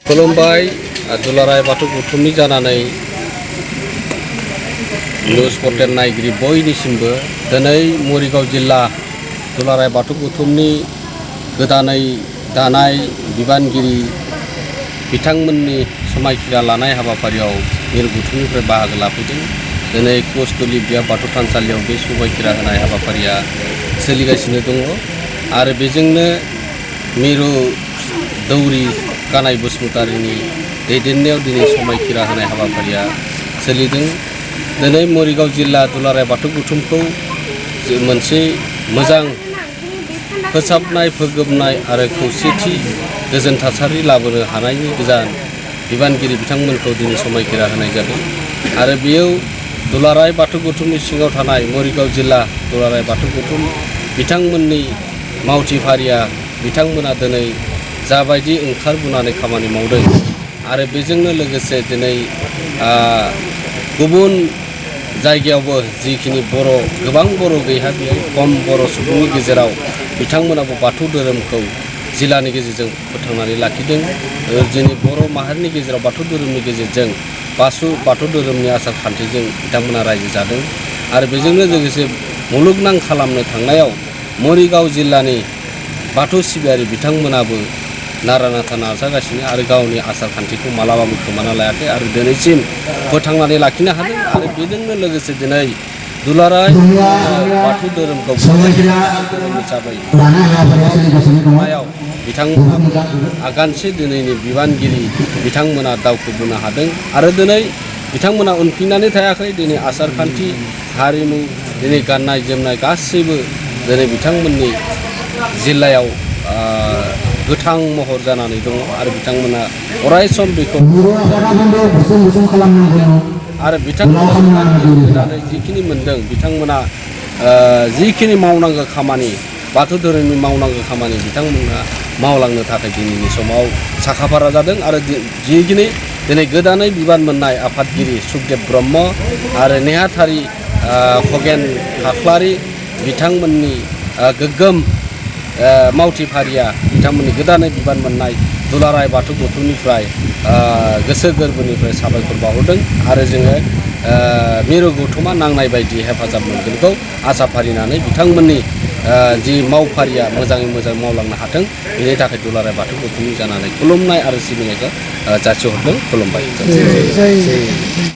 खुलुमबाय दुलाराय बाथौ गौथुमनि जानानै निउज पर्टेल नायगिरि बयनिसिमबो दिनै मरिगाव जिल्ला दुलाराय बाथौ गौथुमनि गोदानै दानाय बिबानगिरि बिथांमोननि समायखिरा लानाय हाबाफारियाव मिरु गौथुमनिफ्राय बाहागो लाफैदों। दिनै कस्तुलि बियाब बाथौ थानसालियाव बे समायखिरा होनाय हाबाफारिया सोलिगासिनो दङ आरो बेजोंनो मिरु दौरि कानाइ बसुमतारीनि दैदेननायाव दिनै समायखिरा होनाय हाबाफारिया सोलिदों। दिनै मरिगाव जिल्ला दुलाराय बाथौ गौथुमखौ मोनसे मोजां फोसाबनाय फोगोमनाय आरो खौसेथि गोजोन थासारि लाबोनो हानायनि गोजान बिबानगिरि बिथांमोनखौ दिनै समायखिरा होनाय जादों आरो बेयाव दुलाराय बाथौ गौथुमनि सिङाव थानाय मरिगाव जिल्ला दुलाराय बाथौ गौथुम बिथांमोननि मावथि फारिया बिथांमोना दिनै जाबायदि ओंखारबोनानै खामानि मावदों आरो बेजोंनो लोगोसे दिनै गुबुन जायगायावबो जिखिनि गोबां बर' गैया बेयाव खम बर' सुबुंनि गेजेराव बिथांमोनाबो बाथौ धोरोमखौ जिल्लानि गेजेरजों फोथांनानै लाखिदों। जोंनि बर' माहारिनि गेजेराव बाथौ धोरोमनि गेजेरजों बाथौ धोरोमनि आसार खान्थिजों बिथांमोना रायजो जादों आरो बेजोंनो लोगोसे मुलुगनां खालामनो थांनायाव मरिगाव जिल्लानि बाथौ सिबियारि बिथांमोनाबो नारा नाथा नाजागासिनो आरो गावनि आसार खान्थिखौ मालाबाबो खोमाना लायाखै आरो दिनैसिम फोथांनानै लाखिनो हादों आरो बेजोंनो लोगोसे दिनै दुलाराय बाथौ धोरोमखौ धोरोम हिसाबै खुंनायाव बिथांमोनाबो आगानसे दिनैनि बिबानगिरि बिथांमोना दावखोबोनो हादों आरो दिनै बिथांमोना उनफिननानै थायाखै। दिनै आसार खान्थि हारिमु दिनै गाननाय जोमनाय गासैबो दिनै बिथांमोननि जिल्लायाव गोथां महर जानानै दङ आरो बिथांमोना अराय सम बेखौ आरो बिथांमोना जिखिनि मोनदों बिथांमोना जिखिनि मावनांगौ खामानि बाथौ धोरोमनि मावनांगौ खामानि बिथांमोना मावलांनो थाखाय दिनैनि समाव साखाफारा जादों आरो जिखिनि दिनै गोदानै बिबान मोननाय आफादगिरि सुखदेब ब्रह्म आरो नेहाथारि खगेन खाख्लारि बिथांमोननि गोग्गोम मावथि फारिया बिथांमोननि गोदानै बिबान मोननाय दुलाराय बाथौ गौथुमनिफ्राय गोसो गोरबोनिफ्राय साबायखर बावहरदों आरो जोङो मिरु गौथुमा नांनाय बायदि हेफाजाब मोनगोनखौ आसा फारिनानै बिथांमोननि जि मावफारिया मोजाङै मोजां मावलांनो हाथों बेनि थाखाय दुलाराय बाथौ गौथुमनि जानानै खुलुमनाय आरो सिबिनायखौ जासिहरदों। खुलुमबाय।